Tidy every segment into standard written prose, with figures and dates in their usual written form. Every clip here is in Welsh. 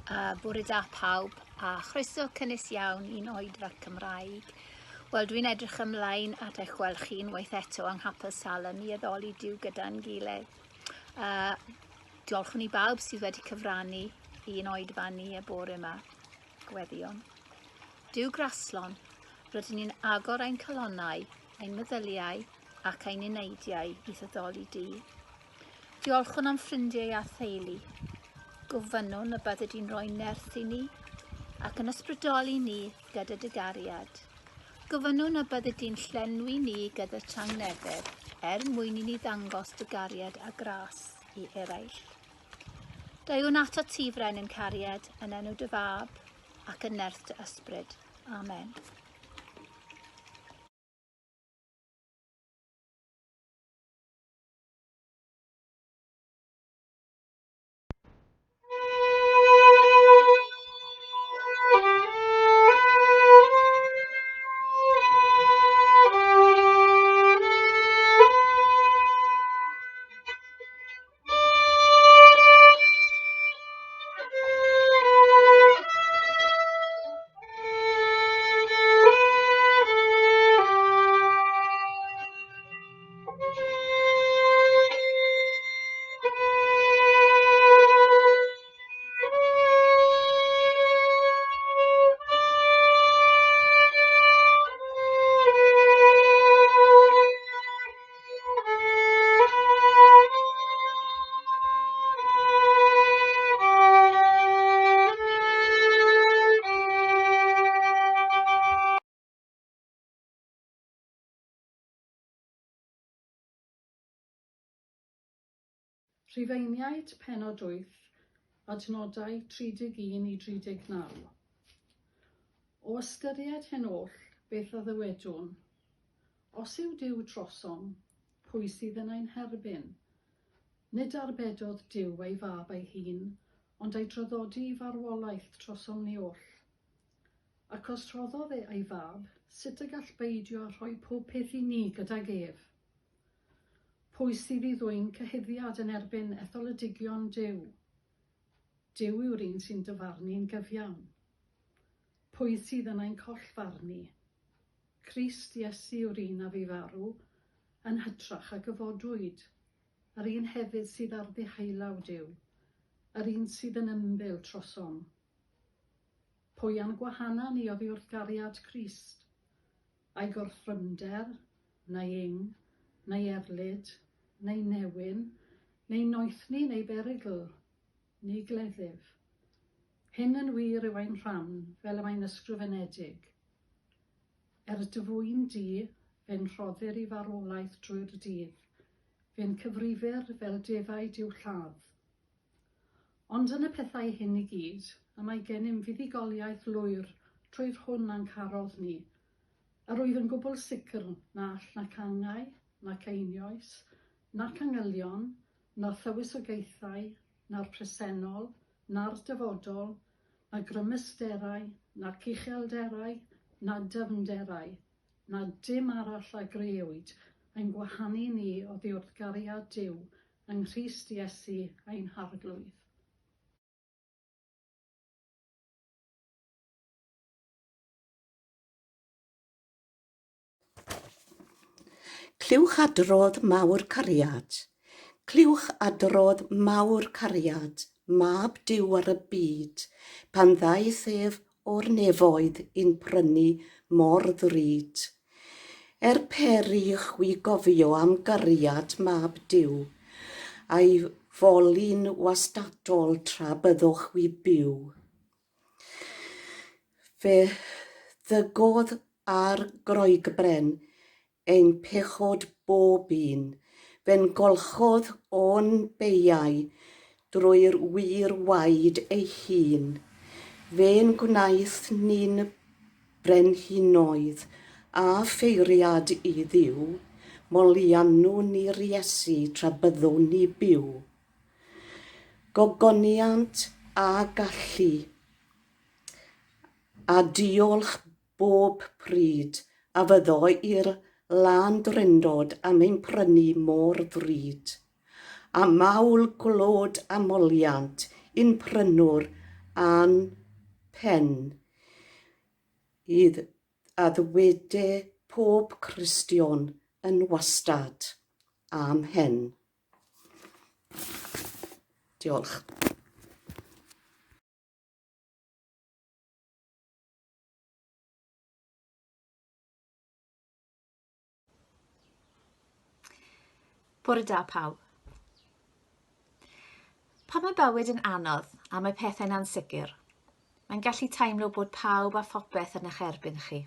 Uh, bore da pawb a chroeso cynnes iawn i'n oedfa Cymraeg. Wel, dwi'n edrych ymlaen at eich gweld chi unwaith eto yng Nghapel Salem i addoli Duw gyda'n gilydd. Uh, diolchwn i bawb sydd wedi cyfrannu i'n oedfa ni y bore yma. Gweddïwn. Duw graslon, rydyn ni'n agor ein calonnau, ein meddyliau ac ein eneidiau i ddyddoli di. Diolchwn am ffrindiau a theulu. Gofynnwn y byddi di'n rhoi nerth i ni ac yn ysbrydoli ni gyda dy gariad. Gofynnwn y byddi di'n llenwi ni gyda tangnefedd er mwyn i ni ddangos dy gariad a gras i eraill. Deuwn atat ti, Frenin cariad, yn enw dy fab ac yn nerth dy ysbryd. Amen. Rhufeiniaid, pennod 8, adnodau 31 i 39. O ystyried hyn oll, beth a ddywedwn? Os yw Duw drosom, pwy sydd yn ein herbyn? Nid arbedodd Duw ei Fab ei hun, ond ei draddodi i farwolaeth trosom ni oll. Ac os rhoddodd e ei Fab, sut y gall beidio â rhoi pob peth i ni gydag ef? Pwy sydd i ddwyn cyhuddiad yn erbyn etholedigion Duw? Duw yw'r un sy'n dyfarnu'n gyfiawn. Pwy sydd yn ein collfarnu? Crist Iesu yw'r un a fu farw, yn hytrach a gyfodwyd, yr un hefyd sydd ar ddeheulaw Duw, yr un sydd yn ymbil trosom. Pwy a'n gwahana ni oddi wrth gariad Crist? Ai gorthrymder, neu ing, neu erlid, neu newyn, neu noethni, neu berygl, neu gleddyf? Hyn yn wir yw ein rhan, fel y mae'n ysgrifenedig. Er dy fwyn di, fe'n rhoddir i farwolaeth drwy'r dydd, fe'n cyfrifir fel defaid i'w lladd. Ond yn y pethau hyn i gyd, y mae gennym fuddugoliaeth lwyr trwy'r hwn a'n carodd ni. Yr wyf yn gwbl sicr na all nac angau, nac einioes, nac angylion, na thywysogaethau, na'r presennol, na'r dyfodol, na grymusterau, nac uchelderau, na dyfnderau, na dim arall a grëwyd, ein gwahanu ni oddi wrth gariad Duw yng Nghrist Iesu ein Harglwydd. Clywch adrodd mawr cariad, Clywch adrodd mawr cariad, Mab Duw ar y byd, Pan ddaeth ef o'r nefoedd i'n prynu mor ddrud. Er peri i chwi gofio am gariad Mab Duw, a'i foli'n wastadol tra byddwch chwi byw. Fe ddygodd ar groegbren ein pechod bob un, fe'n golchodd o'n beiau drwy'r wir waed ei hun, fe'n gwnaeth ni'n brenhinoedd a ffeiriad i Dduw, moliannwn ni'r Iesu tra byddwn ni byw. Gogoniant a gallu a diolch bob pryd a fyddo i'r Lân Drindod am ein prynu mor ddrud. A mawl glod a moliant i'n prynwr a'n pen i a ddywede pob Cristion yn wastad. Amen. Diolch. Bore da pawb. Pan mae bywyd yn anodd a mae pethau'n ansicr, mae'n gallu teimlo bod pawb a phopeth yn eich erbyn chi.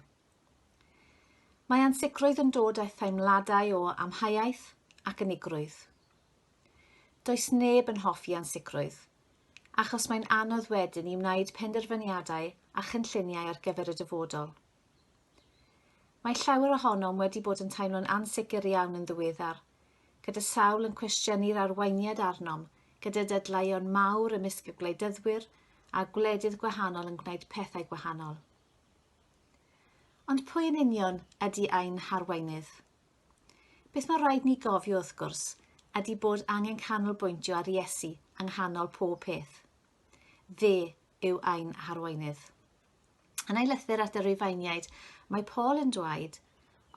Mae ansicrwydd yn dod â theimladau o amheuaeth ac unigrwydd. Does neb yn hoffi ansicrwydd, achos mae'n anodd wedyn i wneud penderfyniadau a chynlluniau ar gyfer y dyfodol. Mae llawer ohonom wedi bod yn teimlo'n ansicr iawn yn ddiweddar, gyda sawl yn cwestiynu'r arweiniad arnom gyda dadleuon mawr ymysg y gwleidyddwyr a gwledydd gwahanol yn gwneud pethau gwahanol. Ond pwy yn union ydy ein harweinydd? Beth mae rhaid ni gofio wrth gwrs ydy bod angen canolbwyntio ar Iesu yng nghanol pob peth. Fe yw ein harweinydd. Yn ei lythyr at y Rufeiniaid, mae Paul yn dweud,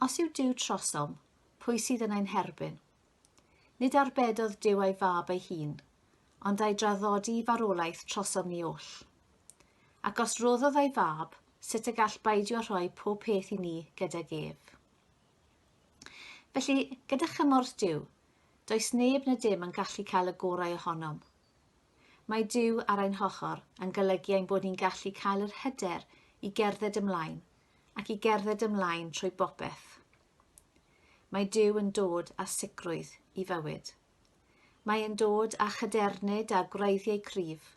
Os yw Duw trosom, pwy sydd yn ein herbyn? Nid arbedodd Duw ei fab ei hun, ond ei draddodi i farwolaeth trosom ni oll. Ac os roddodd ei fab, sut y gall beidio rhoi pob peth i ni gydag ef? Felly, gyda chymorth Duw, does neb na dim yn gallu cael y gorau ohonom. Mae Duw ar ein hochr yn golygu ein bod ni'n gallu cael yr hyder i gerdded ymlaen ac i gerdded ymlaen trwy bopeth. Mae Duw yn dod â sicrwydd i fywyd. Mae e'n dod â chadernid a gwreiddiau cryf,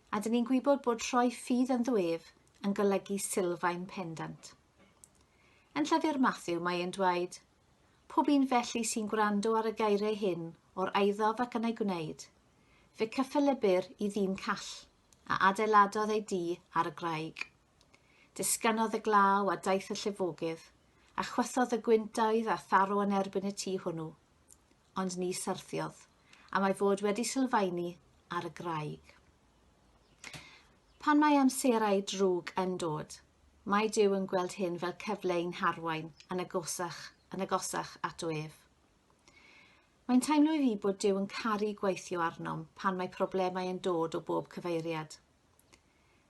a dyn ni'n gwybod bod rhoi ffydd ynddo ef yn golygu sylfaen pendant. Yn llyfr Mathew mae e'n dweud, Pob un felly sy'n gwrando ar y geiriau hyn o'r eiddof ac yn eu gwneud, fe cyffelybyr i ddyn call, a adeiladodd ei dŷ ar y graig. Disgynnodd y glaw a daeth y llifogydd, a chwythodd y gwyntoedd a tharo yn erbyn y tŷ hwnnw. Ond ni syrthiodd, am ei fod wedi sylfaenu ar y graig. Pan mae amserau drwg yn dod, Mae Duw yn gweld hyn fel cyfle i'n harwain yn agosach, yn agosach ato ef. Mae'n teimlo i fi bod Duw yn caru gweithio arnom pan mae problemau yn dod o bob cyfeiriad.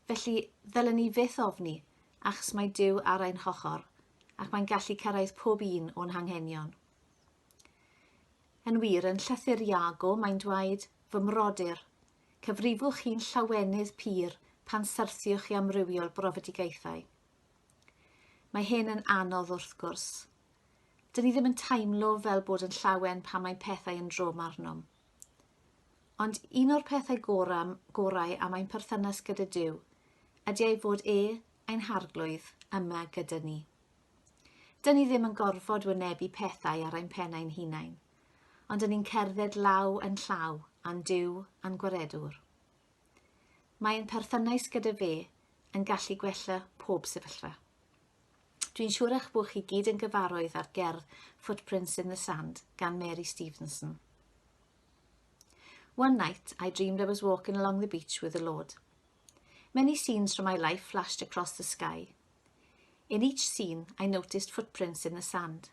Felly, ddylen ni fyth ofni, achos mae Duw ar ein hochr, ac mae'n gallu cyrraedd pob un o'n hanghenion. Yn wir, yn llythyr Iago, mae'n dweud, fy mrodyr, Cyfrifwch chi'n llawenydd pur pan syrthiwch i amrywiol brofedigaethau. Mae hyn yn anodd wrth gwrs. Dyn ni ddim yn teimlo fel bod yn llawen pan mae pethau yn drwm arnom. Ond un o'r pethau gorau, gorau am ein perthynas gyda Duw ydy ei fod e, ein harglwydd, yma gyda ni. Dyn ni ddim yn gorfod wynebu pethau ar ein pennau'n hunain. Ond dyn ni'n cerdded law yn llaw â'n Duw a'n Gwaredwr. Mae ein perthynas gyda fe yn gallu gwella pob sefyllfa. Dwi'n siŵr eich bod chi gyd yn gyfarwydd â'r gerdd Footprints in the Sand gan Mary Stevenson. One night I dreamed I was walking along the beach with the Lord. Many scenes from my life flashed across the sky. In each scene I noticed footprints in the sand.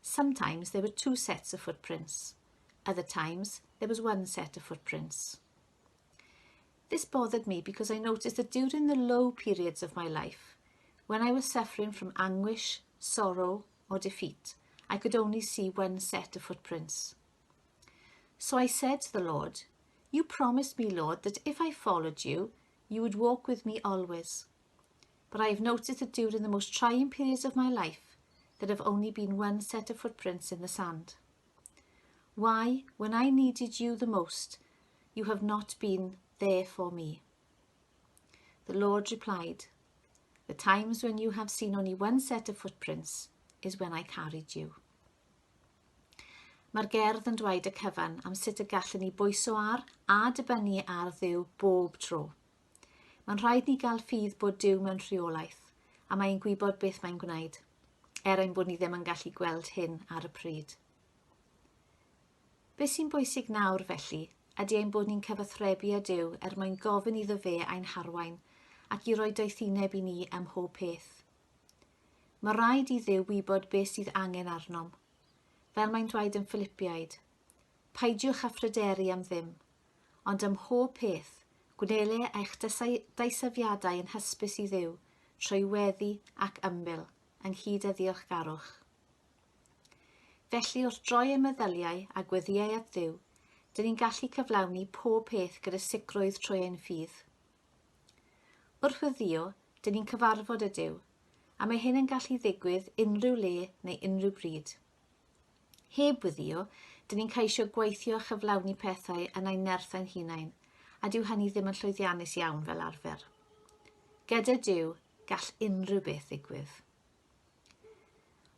Sometimes there were two sets of footprints. Other times there was one set of footprints. This bothered me because I noticed that during the low periods of my life, when I was suffering from anguish, sorrow or defeat, I could only see one set of footprints. So I said to the Lord, You promised me, Lord, that if I followed you, you would walk with me always. But I have noticed that during the most trying periods of my life, there have only been one set of footprints in the sand. Why, when I needed you the most, you have not been there for me? The Lord replied, The times when you have seen only one set of footprints is when I carried you. Mae'r gerdd yn dweud y cyfan am sut y gallwn ni bwyso ar a dibynnu ar Dduw bob tro. Mae'n rhaid ni gael ffydd bod Duw mewn rheolaeth, a mae'n gwybod beth mae'n gwneud, er ein bod ni ddim yn gallu gweld hyn ar y pryd. Beth sy'n bwysig nawr, felly, ydy ein bod ni'n cyfathrebu â Duw er mwyn gofyn iddo fe ein harwain ac i roi doethineb i ni ym mhob peth. Mae rhaid i Dduw wybod beth sydd angen arnom. Fel mae'n dweud yn Philipiaid, Peidiwch â phryderu am ddim, ond ym mhob peth, gwnele eich deisyfiadau yn hysbys i Dduw trwy weddi ac ymbil, ynghyd â ddiolchgarwch. Felly, wrth droi ein meddyliau a gweddïau at Dduw, dyn ni'n gallu cyflawni pob peth gyda sicrwydd trwy ein ffydd. Wrth weddïo, dyn ni'n cyfarfod â Duw, a mae hyn yn gallu ddigwydd unrhyw le neu unrhyw bryd. Heb weddïo, dyn ni'n ceisio gweithio a chyflawni pethau yn ein nerth ein hunain, a dyw hynny ddim yn llwyddiannus iawn fel arfer. Gyda Duw, gall unrhyw beth ddigwydd.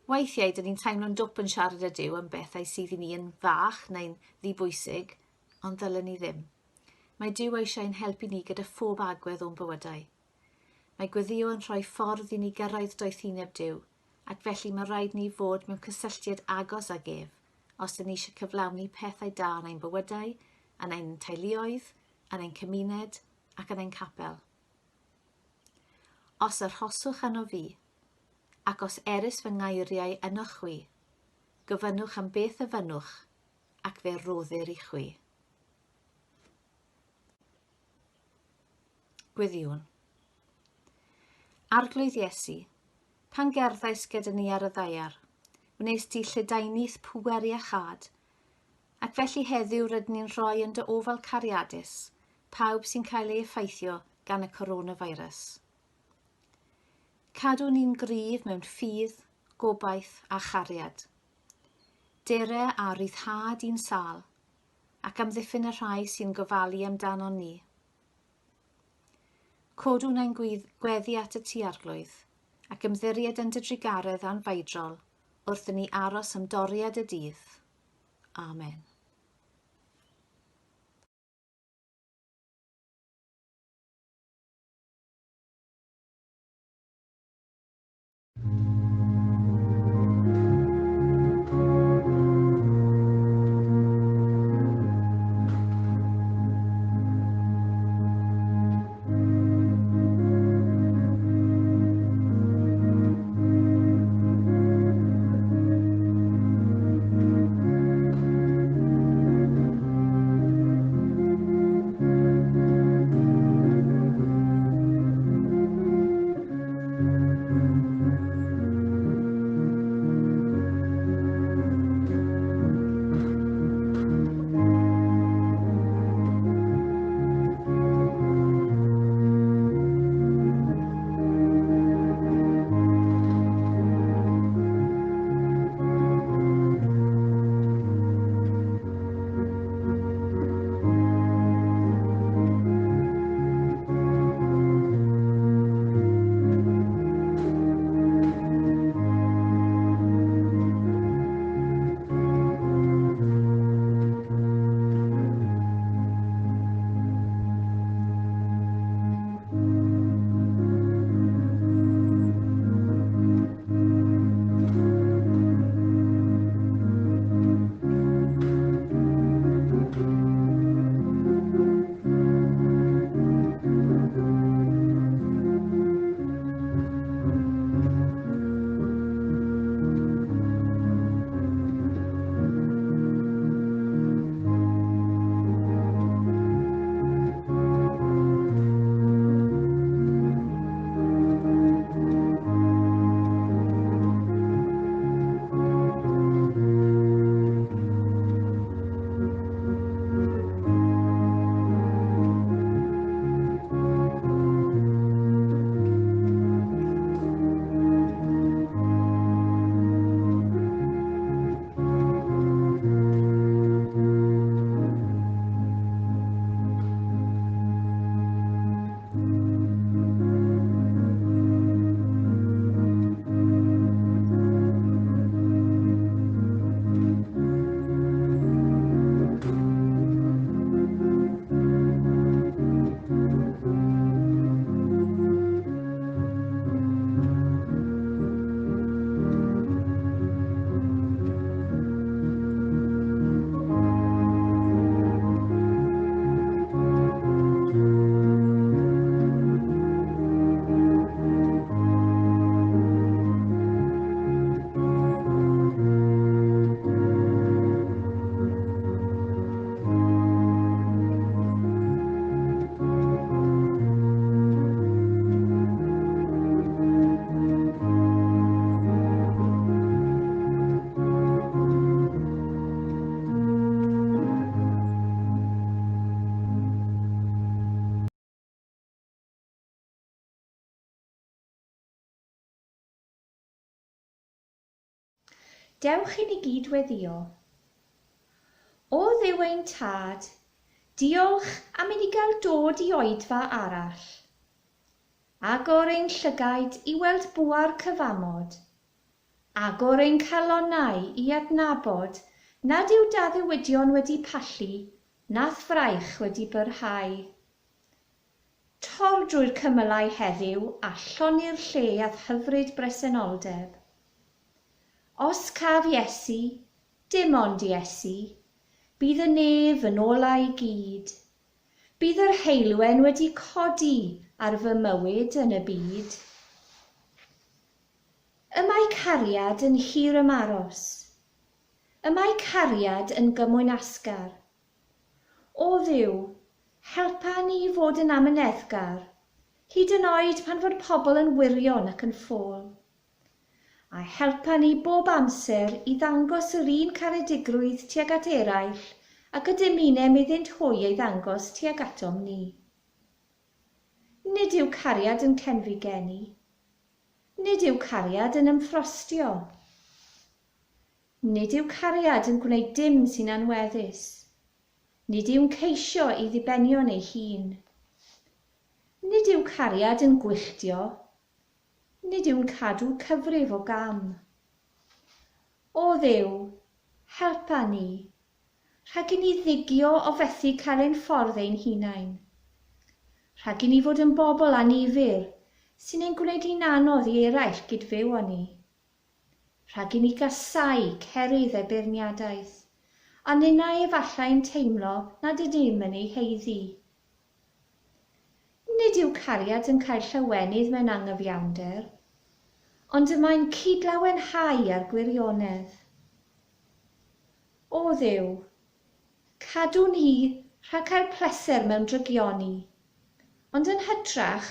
Weithiau, dyn ni'n teimlo'n dwp yn siarad â Duw am bethau sydd i ni yn fach neu'n ddibwysig, ond ddylen ni ddim. Mae Duw eisiau ein helpu ni gyda phob agwedd o'n bywydau. Mae gweddïo yn rhoi ffordd i ni gyrraedd doethineb Duw, ac felly mae rhaid ni fod mewn cysylltiad agos ag ef os dyn ni eisiau cyflawni pethau da yn ein bywydau, yn ein teuluoedd, yn ein cymuned ac yn ein capel. Os arhoswch yno fi, ac os erys fy ngairiau ynoch chwi, gofynnwch am beth y fynnwch, ac fe roddir i chwi. Gweddïwn. Arglwydd Iesu, pan gerddais gyda ni ar y ddaear, wnes di lledaenu'th pŵer i iachâd, ac felly heddiw rydyn ni'n rhoi yn dy ofal cariadus pawb sy'n cael ei effeithio gan y coronavirus. Cadw ni'n gryf mewn ffydd, gobaith a chariad. Dere a ryddhad i'n sâl, ac amddiffyn y rhai sy'n gofalu amdanon ni. Codwn ein gweddi at y ti, Arglwydd, ac ymddiried yn dy drugaredd anfeidrol wrth i ni aros am doriad y dydd. Amen. Dewch i ni gyd weddïo. O Dduw ein Tad, diolch am i ni gael dod i oedfa arall. Agor ein llygaid i weld bwa'r cyfamod. Agor ein calonnau i adnabod nad yw d'addewidion wedi pallu na'th fraich wedi byrhau. Tor drwy'r cymylau heddiw a llonni'r lle â'th hyfryd bresenoldeb. Os caf Iesu, dim ond Iesu, bydd y nef yn ola i gyd. Bydd yr heulwen wedi codi ar fy mywyd yn y byd. Y mae cariad yn hir ymaros. Y mae cariad yn gymwynasgar. O Dduw, helpa ni i fod yn amyneddgar, hyd yn oed pan fod pobl yn wirion ac yn ffôl. A helpa ni bob amser i ddangos yr un caredigrwydd tuag at eraill ag y dymunem iddynt hwy ei ddangos tuag atom ni. Nid yw cariad yn cenfigenu. Nid yw cariad yn ymffrostio. Nid yw cariad yn gwneud dim sy'n anweddus. Nid yw'n ceisio ei ddibenion ei hun. Nid yw cariad yn gwylltio. Nid yw'n cadw cyfrif o gam. O Dduw, helpa ni, rhag i ni ddigio o fethu cael ein ffordd ein hunain. Rhag i ni fod yn bobl annifyr sy'n ein gwneud hi'n anodd i eraill gyd-fyw â ni. Rhag i ni gasáu cerydd eu beirniadaeth, a ninnau efallai'n teimlo nad ydym yn ei haeddu. Nid yw cariad yn cael llawenydd mewn anghyfiawnder, ond y mae'n cydlawenhau â'r gwirionedd. O Dduw, cadw ni rhag cael pleser mewn drygioni, ond yn hytrach,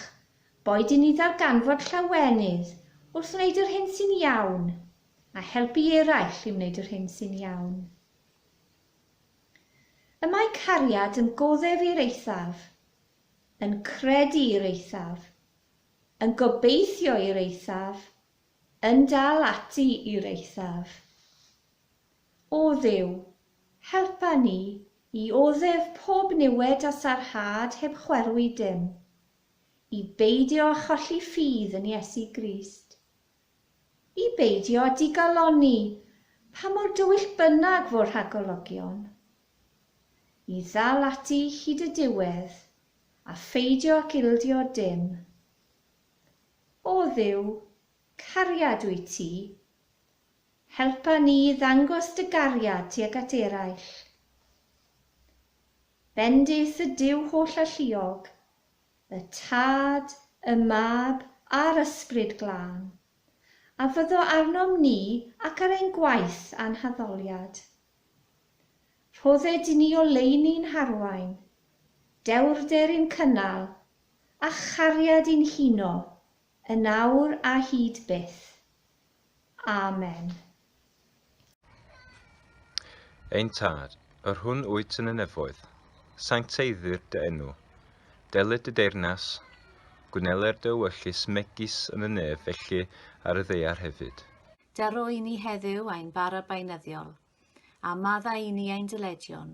Boed i ni ddarganfod llawenydd wrth wneud yr hyn sy'n iawn a helpu eraill i wneud yr hyn sy'n iawn. Y mae cariad yn goddef i'r eithaf, yn credu i'r eithaf, yn gobeithio i'r eithaf, yn dal ati i'r eithaf. O Dduw, helpa ni i oddef pob niwed a sarhad heb chwerwi dim. I beidio â cholli ffydd yn Iesu Grist. I beidio â digalonni, pa mor dywyll bynnag fo'r rhagologion. I ddal ati hyd y diwedd, a pheidio ac ildio dim. O Dduw, cariad wyt ti. Helpa ni i ddangos dy gariad tuag at eraill. Bendith y Duw Holl-alluog, y Tad, y Mab, a'r Ysbryd Glân, a fyddo arnom ni ac ar ein gwaith a'n haddoliad. Rhodded i ni oleuni'n harwain, dewrder i'n cynnal, a chariad i'n huno, yn awr a hyd byth. Amen. Ein Tad, yr hwn wyt yn y nefoedd, sancteiddir dy enw. Deled dy deyrnas, gwneler dy ewyllys megis yn y nef felly ar y ddaear hefyd. Daro i ni heddiw ein bara beunyddiol, a maddau i ni ein dyledion,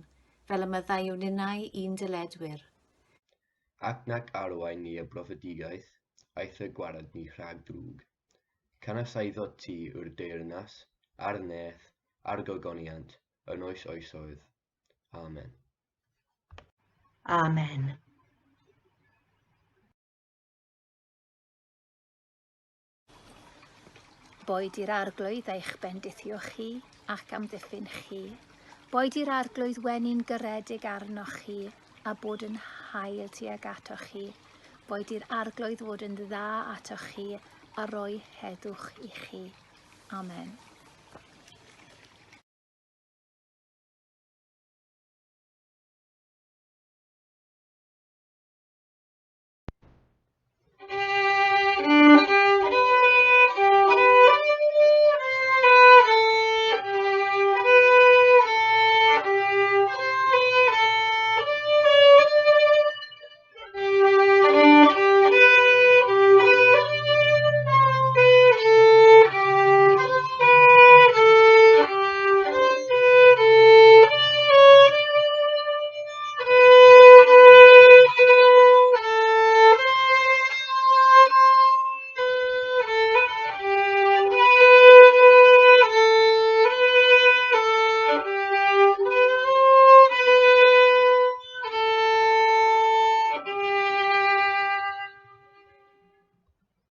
fel y maddeuwn ninnau i'n dyledwyr. Ac nac arwain ni y brofedigaeth, aeth y gwared ni rhag drwg. Canys eiddo ti yw'r deyrnas, a'r nerth, a'r gogoniant, yn oes oesoedd. Amen. Amen. Boed i'r Arglwydd eich bendithio chi ac amddiffyn chi. Boed i'r Arglwydd wenu'n garedig arnoch chi a bod yn hael tuag atoch chi. Boed i'r Arglwydd fod yn dda atoch chi a roi heddwch i chi. Amen.